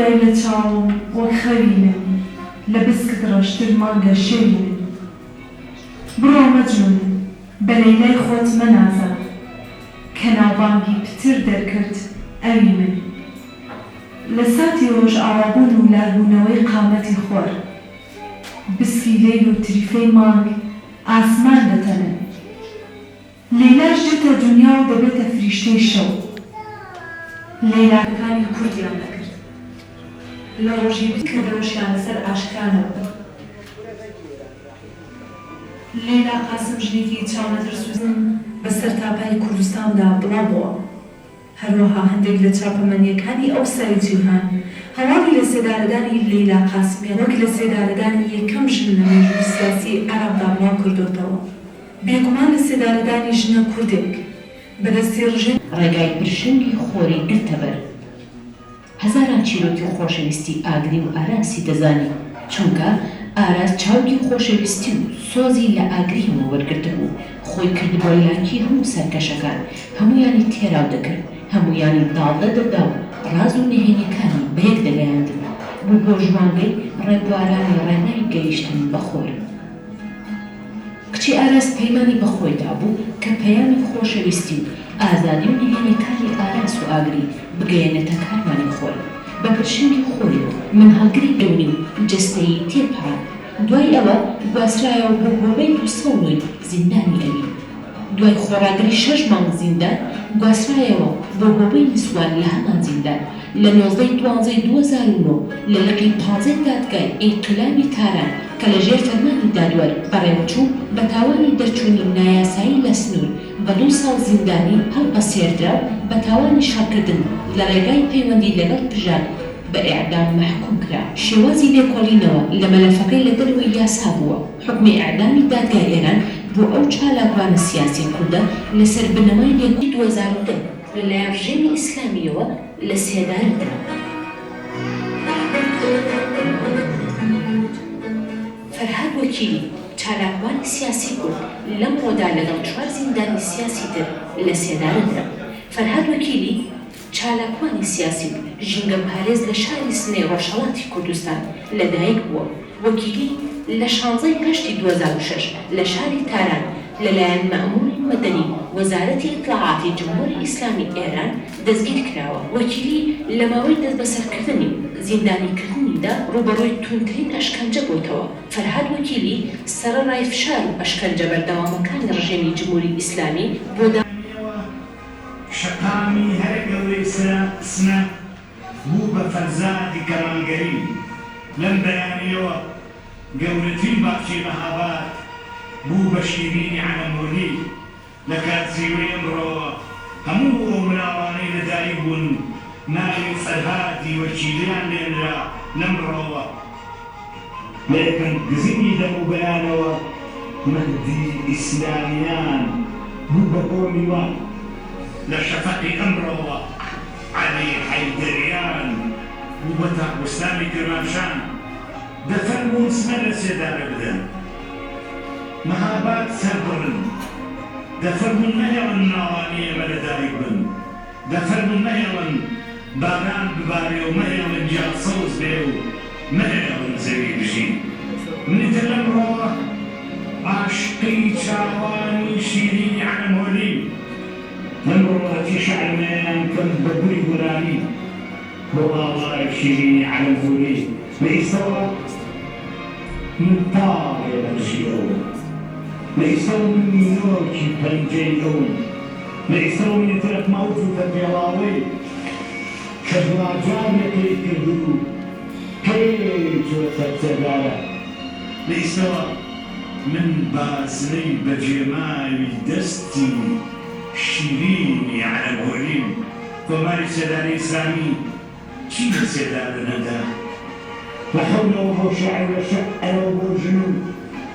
ڕۆیای لە چاوم وەک خەوی من لە بسکت ڕەشتر مانگە شەوی من بڕۆ مەجنوون بە لەیلای خۆت مەنازە کە ناوبانگی پتر دەرکرد ئەوی من لە ساتی ڕۆژئاوابوون و لاربوونەوەی قامەتی خۆر بسکی لەیل و تریفەی مانگ ئاسمان دەتەنن. لەیلاش دێتە دونیا و دەبێتە فریشتەی شەو. لەیلا. کانی کوردیان دەکرد. لە ڕۆژی کردەوەشیان لەسەر ئاشکرا نەبوو. لەیلا قاسم ژنێکی چاونەترس و. بە سەرتاپای کوردستاندا بڵاو بۆوە. هەروەها هەندێک لە چاپەمەنییەکانی ئەوسای جیهان هەواڵی لەسێدارەدانی لەیلا قاسمیان وەک لەسێدارەدانی یەکەم ژن لە مێژووی سیاسیی عێراقدا بڵاو کردۆتەوە. بێگومان لەسێدارەدانی ژنە کوردێک بە دەستی ڕژێمی. ڕێگای پرشنگی خۆری گرتە بەر. هەزاران چیرۆکی خۆشەویستی ئاگری و ئاراسی دەزانی، چونکە ئاراس چاوگی خۆشەویستی و سۆزی لە ئاگرییەوە وەرگرتبوو، خۆی کردبووە لانکی هەموو سەرکەشەکان، هەموویانی تێراو دەکرد، هەموویانی داڵدە دەدا و ڕاز و نهێنیەکانی بەیەک دەگەیاندن، بووبووە ژوانگەی ڕێبوارانی ڕێڕای گەیشتن بە خۆر. کچی ئاراس پەیمانی بە خۆی دابوو کە پەیامی خۆشەویستی و ئازادی و نهێنیەکانی ئاراس و ئاگری بگەیەنێتە کاروانی خۆر بە پرشنگی خۆی و من هەڵگری دەونی و جەستەیی تێپەڕاند. دوای ئەوە گواسترایەوە بۆ هۆبەی 200 ی زیندانی ئەوین. دوای خۆڕاگری شەش مانگ زیندان گواسترایەوە بۆ هۆبەی نسوان لە هەمان زیندان. لە 19 ی دوانزەی 2009 لە لقی پانزەی دادگای ئینقلابی تاران کە لە ژێر فەرمانی دادوەر بەڕێوەچوو، بە تاوانی دەرچوونی نایاسایی لە سنوور بە دوو ساڵ زیندانی هەڵپەسێردرا و بە تاوانی شەڕکردن لە ڕێگای پەیوەندی لەگەڵ پژاک بە ئێعدام مەحکووم کرا. شێوازی لێکۆڵینەوە لە مەلەفەکەی لە دەرەوەی یاسا بووە. حوکمی ئێعدامی دادگای ئێران بۆ ئەو چالاکوانە سیاسییە کوردە لەسەر بنەمای لێکۆ. 2010 لە لایەن ڕژێمی ئیسلامییەوە لە سێدارە درا. فەرهاد وەکیلی، چالاکوانی سیاسی کورد لەمڕۆدا لەگەڵ چوار زیندانی سیاسی تر لە سێدارە درا. فەرهاد وەکیلی، چالاکوانی سیاسی و ژینگەپارێز لە شاری سنەی ڕۆژهەڵاتی کوردستان لە دایک بووە. وەکیلی لە شانزەی هەشتی 2006 لە شاری تاران لە لایەن مەئمووری مەدەنی وەزارەتی ئیتڵاعاتی جمهوری ئیسلامی ئێران دەستگیر کراوە. وەکیلی لە ماوەی دەستبەسەرکردنی و زیندانیکردنیدا ڕووبەڕووی توندترین ئەشکەنجە بۆتەوە. فەرهاد وەکیلی سەرەڕای فشار و ئەشکەنجە بەردەوامەکانی ڕژێمی جمهوری ئیسلامی بۆ. ئیسلامییەوە شەقامی هەرە گەورەی سنە بوو بە فەرزادی کەمانگەری. لەم بەیانییەوە گەورەترین باخچەی مەهاباد بوو بە شیرینی عەلەمهۆلی. لە کاتزیوەی ئەمڕۆوە هەموو ئەو مناڵانەی لە دایک بوون ناوی فەرهادی وەکیلیان لێنرا، لەمڕۆوە لە یەکەم گزنگی دەم و بەیانەوە مەهدی ئیسلامیان بوو بە گۆمی وان. لە شەفەقی ئەمڕۆوە عەلی حەیدەریان بوو بە تاقوستانی کرماشان. دەفەرموون سنە لە سێدارە بدەن، مەهاباد سەربڕن، دەفەرموون مەهێڵن مناڵانی ئێمە لە دایک بن، دەفەرموون مەهێڵن باران ببارێ و مەهێڵن گیا سەوز بێ و مەهێڵن زەوی بژی. من ئیتر لەمڕۆوە عاشقی چاوانی شیرینی عەلەمهۆلیم. لەمڕۆوە هەرچی شعرم هەیە ئەمکەم بە گوڵی گۆرانی. بۆ ئاڵای شیرینی عەلەمهۆلی. لە ئیستەوە من تاڵێ لە قژی ئەوم. لە ئیستەوە من نینۆکی پەنجەی ئەوم. لە ئیستەوە من ئیتر ئەکمە ئەو جووتە پێڵاوەی کە دواجار لە پێی کرد و پێی چووە سەر سێدارە. لە ئیستەوە من بازنەی بەجێماوی دەستی شیرینی عەلەمهۆلیم. کۆماری سێدارەی ئیسلامی چی لە سێدارە نەدا؟ لە حەولەوە بۆ شێعر لە شعرەوە بۆ ژن و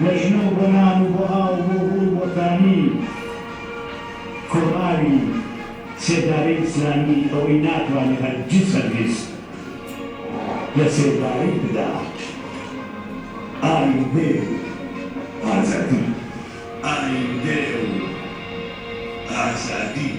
لە ژنەوە بۆ نان و بۆ ئاو و بۆ گوڵ و بۆ تانی کۆماری سێدارەی ئیسلامی ئەوەی ناتوانێ هەرگیز هەرگیز لە سێدارەی بدا ئایندەیە و ئازادی. ئایندەیە و ئازادی.